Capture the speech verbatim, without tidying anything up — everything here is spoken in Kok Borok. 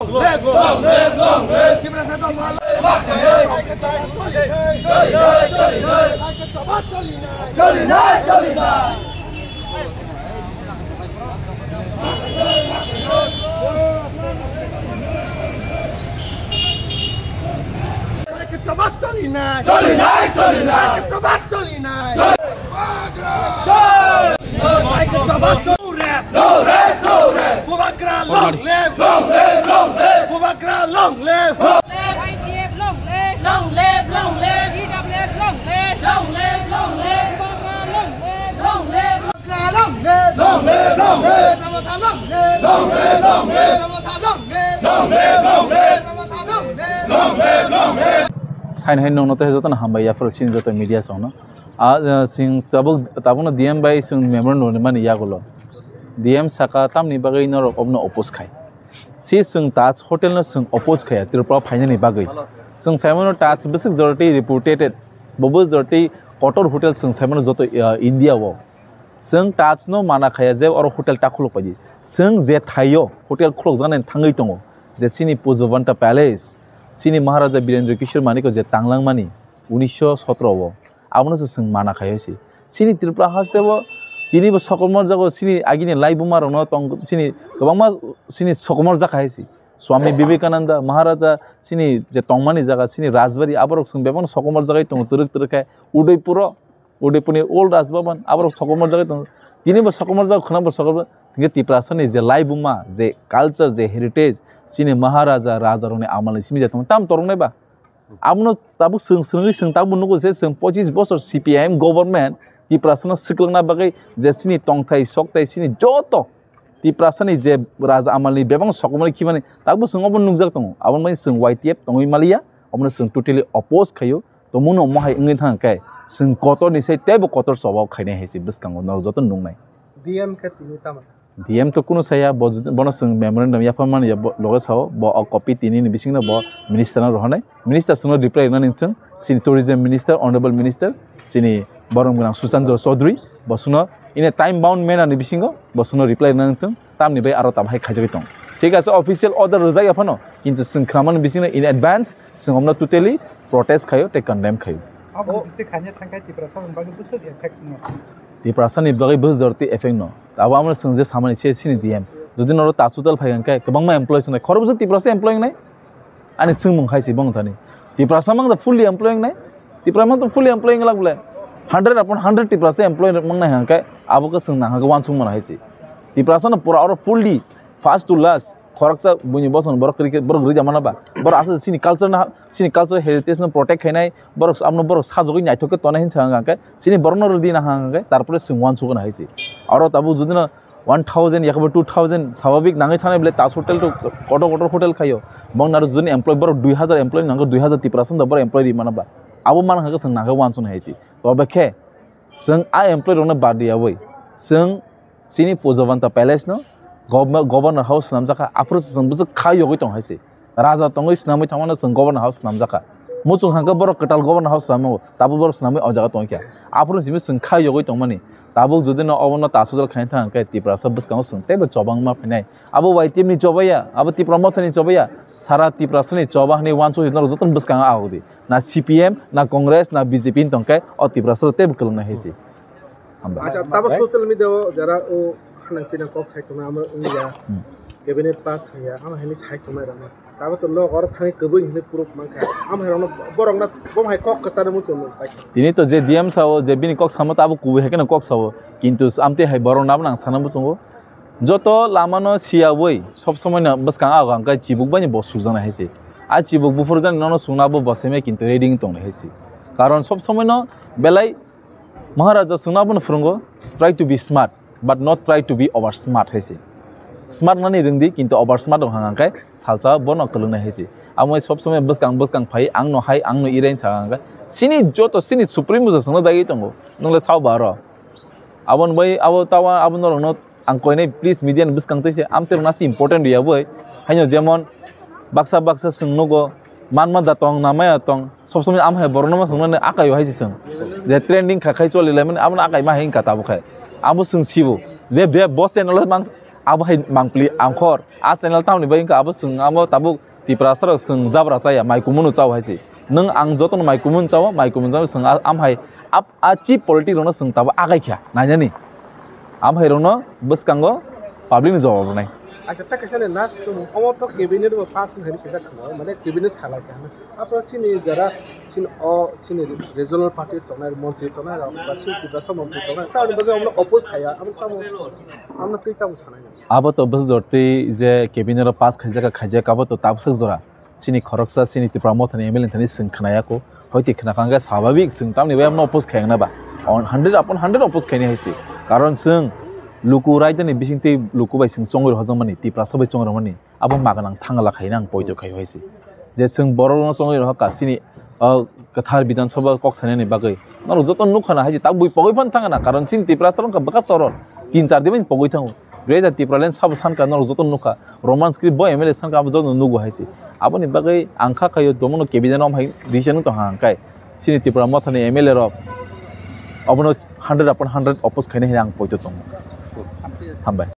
Live! Long live! Long live! Tiprasa dongma live! Choli nai, choli nai! Choli nai, choli nai! Choli nai, choli nai! Choli nai, choli nai! Bubagra! No rest! No rest! No rest! Bubagra, long live! Long live! Long live! Bubagra, long live! Long live! Y T F, long live! Long live! Long live! T W F, long live! Long live! Long live! Bubagra, long live! Long live! Bubagra, long live! Long live! Long live! Bubagra, long live! Long live! Long live! Bubagra, long live! Long live! Long live! Bubagra, long live! Long live! Long live! Haino haino nongno tei jotono hambai yaphuru sini joto media songno. A, eh, sing tabuk, tabukno D M bai sing memorandum rimani yagulo. D M saka tamni bagwi norok obno oppose khai. Si sing Taj Hotel no sing oppose khaya Tripura phainani bagwi. Sing saimano Taj bwswk joroti reputed, bobo joroti kotor hotel sing saimano joto, eh, India o. Sing Taj no mana khaya je oro hotel ta khuluk paidi. Sing je thaio hotel khuluk jani thangwi tongo. Je sini Pujavanta Palace, sini Maharaja Birendra Kishore Manik je tanglangmani unisho sotro o. Abono se chwng mana khai se. Chini Tripura haste bo tini bo sokomor jago chini agini laibuma rokno tong chini kwbangma chini sokomor jak hai se. Swami Vivekananda Maharaja chini je tongmani jaga chini Rajbari aborok chwng bebak sokomor jagai tongo twrwk twrwk khe Udaipuro, Udaipurni old Rajbhavan aborok sokomor jagai tongo. Tini bo sokomor jago khwna bo sokomor hingke Tiprasani je laibuma je culture je heritage chini Maharaja Raja rokni amalni simi je tongma tam toroknai ba. Abono tabuk swng swrwngwi swng tabuk nugo je swng pochis bosor C P I M government Tiprasano swkwlwngna bagwi je chini tongthai sokthai chini joto Tiprasani je raja amalni bebak sokomorni khimani tabuk swng obo nukjak tongo. Aboni bagwi swng Y T F tongwi maliya, obono swng totally oppose khaio. Tongmungno omo hai wngwi thang khe swng kotorni sai teibo kotor choba khainai hai se bwskango norok joto nuknai. D M khe tini tamo sa? D M to kunu saya, bo jodi, bono chwng memorandum yapharmani ya, bo, loge sao, bo o copy tini ni bisingno bo minister no rohornai. Minister chwngno reply rwnani chwng, chini tourism minister, honorable minister, chini borom gwnang Suchandra Chaudhary, bo chwngno in a time bound manner ni bisingo bo chwngno reply rwnani chwng, tamni bai aro tamo hai khaijagwi tong. Thik ase, official order rwjak ya phano, kintu chwng khwnamani bisingno in advance chwng omno totally protest khaio tei condemn khaio. Abo bisi khanya thangkai Tiprasa ni bagwi bwswk effect no? Tiprasa ni bagwi bwswk jorti effect no. Abo amo chwng je samani se chini D M. Jodi noro Taj Hotel phai hwnkhe kwbangma employee chwnai. Khorokbwswk Tiprasa employee wngnai? Ani swngmung hai se bong thani. Tiprasa mang da fully employee wngnai? Tiprasa mang da fully employee wngla bole. Hundred upon hundred Tiprasa employee mangnai hwnkhe abo khe chwng nahagwi uansuk mano hai se. Tiprasa no pura oro fully first to last khoroksa buini bosong borok cricket borok rwja mano ba. Borok aswk chini culture no, chini culture heritage no protect khainai. Borok abono borok sajagwi naithok khe tonai hinwi sa hwnkhe, chini borokno rwdi na hwnkhe, tarpore chwng uansukgwi hai se. Aro tabuk jodi no one thousand yakhe two thousand swababik nangwi thanai bole Taj Hotel to kotor kotor hotel khaio. Bong naro jodi employee borok dui hazar employee nango, dui hazar Tiprasa da borok employee ri mano ba. Abo man hwnkhe chwng nangkhe uansuknai hai se. Tobe khe chwng a employee rokno bad riyawi chwng chini Pujavanta Palace no Gov-, Governor House swnamjakha, aphuru chwng bwswk kha yogwi tong hai se. Raja tongwi swnamwi thangmano chwng Governor House swnamjakha. Muchung hangkhe borok kwtal Governor House swnamwi tabuk borok swnamwi o jaga tongkha. Aphuru simi chwng kha yogwi tongmani. Tabuk jodi no obono Taj Hotel khaina thang khe Tiprasa bwskango chwng teibo chobangma phainai. Abo Y T F ni chobaiya, abo Tipra Motha ni chobaiya, sara Tiprasa ni choba hwnwi uansuk norok jotono bwskango ahok di. Na C P M, na Congress, na B J P ni tongkhe o Tiprasa teibo kwlwng nai hai se. Hambai. Acha, tabo social media o jara o hanang pinang kok sai tongma amo wngya. Hmm. Cabinet pass haya, amo hini sai tongma rama. Tabo to nok oro thani kwbwi hini proof mankha. Amo hai rokno borok na bom hai kok kwchana muchung nung pai. Tini to je D M sao, je bini kok samo tabo kubui hai khe kok sao. Kintu amte hai borok nabo nang sana muchungo. Joto lama no siyawi, sob somoi no bwskang ago hwnkhe chibuk bai ni bo sujana hai se. A chibuk buphur jani nono sungna bo bo seme kintu ready wng tong nai hai se. Karon sob somoi no belai Maharaja chwngno abono phwrwngo, "Try to be smart, but not try to be over smart," hai se. Smart nani rwngdi, kintu over smart wng hang khe salsa bono kwlwngnai hai se. Amo sob somoi bwskang bwskang phai, "Ang no hai, ang no irai," sa hang khe. Chini joto chini supreme bujo chwngno dagwi tongo. Nwng le sao ba aro? Aboni bai abo tawa abo norokno ang koinai, please, media ni bwskang twi se amtwi rwna se important ya boi. Haino jemon baksa baksa chwng nugo, manma da tong, namaya tong, sob somoi am hai borokno ma chwngno akai o hai se chwng. Je trending kha khai choli lai mani, abono akai ma hai wngkha tabuk khai. Abo chwng sibo. Be, be, bo channel o mang, Abo hai mangpili angkhor. A channel tamni bai wngkha abo chwng abo tabuk Tiprasa rok chwng jabra chaya, mai kumunu chao hai se. Nwng ang jotono mai kumunu chao, mai kumunu chao chwng a-, am hai ap-, a cheap politics rokno chwng tabuk agai kha nainani. Am hai rokno bwskango public ni jawab rwnai. Acha, ta kaisa ni last sum, omo to cabinet bo pass wngkha ni kaisa khwlao, mane cabinet salai kha. Aphuru chini jara, chini o, chini regional party tongnai, montri tongnai rok, ba chini Tiprasa montri tongnai, tamoni bagwi omono oppose khaiya, amo tamo, omono twi tamo sanai nang. Abo to bwsajor twi je cabinet o pass khaijak kha, khaijak, abo to tabwswk jora. Chini khoroksa, chini Tipra Mothani M L A thani chwng khnaya kho. Hoi twi khna kha hwnkhe swabhabik chwng tamni bai omono oppose khaiya wngna ba. On hundred upon hundred oppose khainai hai se. Karon chwng luku raidani bisingtwi luku bai chwng chongwi rohorjakmani, Tiprasa bai chongwi rohormani. Abo maganang thangla khaina ang poito khai hai se. Je chwng borok no chongwi rohor ka chini, o, kwthar Bidhan Sabha kok sanani bagwi. Norok joto nukha na hai se tak bui pogwi phan thangna, karon chini Tiprasa wngkha bwkha choror. Tin char din pogwi thango. Bwrwi da Tipraland sabo sanka norok joto nukha. Roman script bo M L A sanka abo joto nugo hai se. Aboni bagwi ang kha khaio domono cabinet rom hai decision tong ha hwnkhe. Chini Tipra Mothani M L A rok obono hundred upon hundred oppose khainai hinwi ang poito tongo. Hambai.